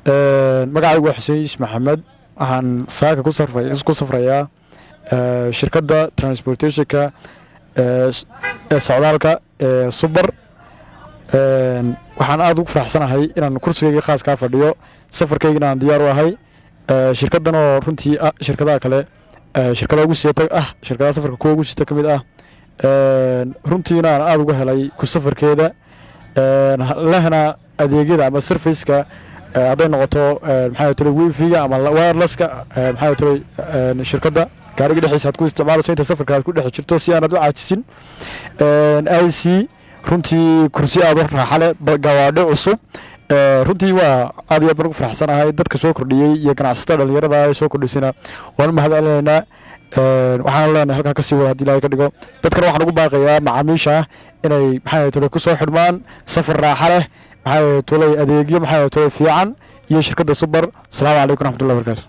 Magacaygu waa Xuseen Iis Maxamed. Waxaan saaka ku safrayaa shirkadda transportationka ee socdaalka ee Super. Waxaan aada ugu faraxsanahay inaan kursigayga khaaskaa fadhiyo, safarkaygana aan diyaar u ahay. Shirkaddan oo runtii shirkadaha kale shirkadaha ugu siita ah, shirkadaha safarka kuwa ugu siita ka mid ah, runtiina aan aada uga helay ku safarkeeda, lehna adeegyada ama serviceka, hadday noqoto, maxaa tolay, wifiga ama wirelesska, maxaa tolay, shirkadda gaariga dhexdiisa aad ku isticmaalayso inta safarka aad ku dhex jirto si aanad u caajisin, AC, runtii kursi aad u raaxa leh, gawaadho cusub. Runtii waa aad iyo aad baan ugu faraxsanahay dadka soo kordhiyey iyo ganacsatada dhalinyarada ay soo kordhisayna waan u mahad celinaynaa. Waxaan leenahay halkaa kasii wada hadii Ilaahay ka dhigo. Dadkana waxaan ugu baaqayaa macaamiisha inay, maxaa tolay, ku soo xidhmaan safar raaxa leh, maxaa tolay, adeegyo, maxaa tolay, fiican iyo shirkadda Super. Asalaamu calaykum raxmatullahi barakaatu.